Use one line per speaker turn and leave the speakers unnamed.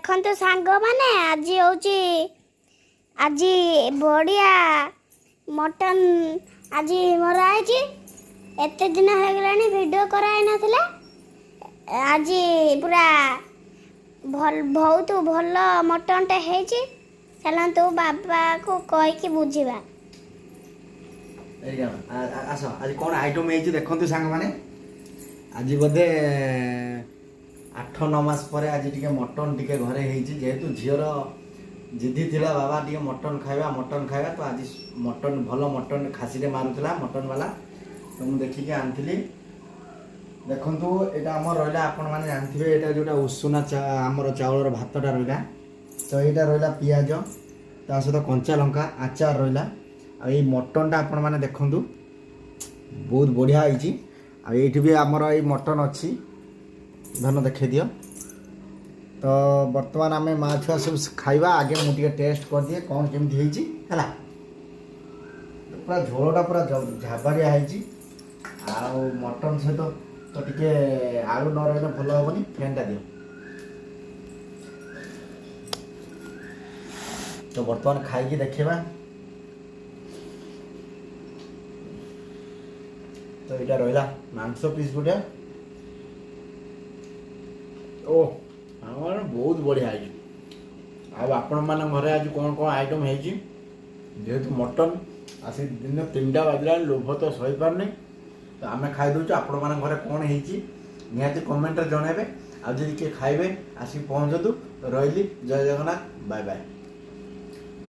ଦେଖନ୍ତୁ ସାଙ୍ଗମାନେ, ଆଜି ହେଉଛି, ଆଜି ବଢ଼ିଆ ମଟନ୍ ଆଜି ମରା ହେଇଛି। ଏତେ ଦିନ ହେଇଗଲାଣି ଭିଡ଼ିଓ କରାହେଇନଥିଲା। ଆଜି ପୁରା ଭଲ, ବହୁତ ଭଲ ମଟନ୍ଟେ ହେଇଛି। ଚାଲନ୍ତୁ, ବାବାକୁ କହିକି ବୁଝିବା।
ଏଇଟା ଆସ, ଆଜି କ'ଣ ଆଇଟମ୍ ହେଇଛି ଦେଖନ୍ତୁ ସାଙ୍ଗମାନେ। ଆଜି ବୋଧେ 8-9 ମାସ ପରେ ଆଜି ଟିକେ ମଟନ୍ ଟିକେ ଘରେ ହେଇଛି। ଯେହେତୁ ଝିଅର ଜିଦି ଥିଲା, ବାବା ଟିକେ ମଟନ୍ ଖାଇବା, ମଟନ୍ ଖାଇବା, ତ ଆଜି ମଟନ୍, ଭଲ ମଟନ୍ ଖାସିରେ ମାରୁଥିଲା ମଟନ୍ ବାଲା, ତ ମୁଁ ଦେଖିକି ଆଣିଥିଲି। ଦେଖନ୍ତୁ, ଏଇଟା ଆମର ରହିଲା, ଆପଣମାନେ ଜାଣିଥିବେ, ଏଇଟା ଯେଉଁଟା ଉଷୁନା ଆମର ଚାଉଳର ଭାତଟା ରହିଲା। ତ ଏଇଟା ରହିଲା ପିଆଜ, ତା ସହିତ କଞ୍ଚା ଲଙ୍କା, ଆଚାର ରହିଲା। ଆଉ ଏଇ ମଟନ୍ଟା ଆପଣମାନେ ଦେଖନ୍ତୁ, ବହୁତ ବଢ଼ିଆ ହେଇଛି। ଆଉ ଏଇଠି ବି ଆମର ଏଇ ମଟନ୍ ଅଛି, ଧନ ଦେଖେଇ ଦିଅ। ତ ବର୍ତ୍ତମାନ ଆମେ ମା ଛୁଆ ସବୁ ଖାଇବା। ଆଗେ ମୁଁ ଟିକେ ଟେଷ୍ଟ କରିଦିଏ କ'ଣ କେମିତି ହେଇଛି। ହେଲା, ପୁରା ଝୋଳଟା ପୁରା ଝାବାରିଆ ହେଇଛି। ଆଉ ମଟନ୍ ସହିତ ତ ଟିକେ ଆଳୁ ନ ରହିଲେ ଭଲ ହେବନି। ଫ୍ୟାନ୍ଟା ଦିଅ। ତ ବର୍ତ୍ତମାନ ଖାଇକି ଦେଖିବା। ତ ଏଇଟା ରହିଲା ମାଂସ ପିସ୍ ଗୋଟେ। ଓ, ଆମର ବହୁତ ବଢ଼ିଆ ହେଇଛି। ଆଉ ଆପଣମାନଙ୍କ ଘରେ ଆଜି କ'ଣ କ'ଣ ଆଇଟମ୍ ହେଇଛି? ଯେହେତୁ ମଟନ୍ ଆସି ଦିନ 3ଟା ବାଜିଲାଣି, ଲୋଭ ତ ସହିପାରୁନି, ତ ଆମେ ଖାଇଦେଉଛୁ। ଆପଣମାନଙ୍କ ଘରେ କ'ଣ ହେଇଛି ନିହାତି କମେଣ୍ଟରେ ଜଣାଇବେ। ଆଉ ଯଦି କିଏ ଖାଇବେ, ଆସିକି ପହଞ୍ଚନ୍ତୁ। ରହିଲି, ଜୟ ଜଗନ୍ନାଥ, ବାଏ ବାଏ।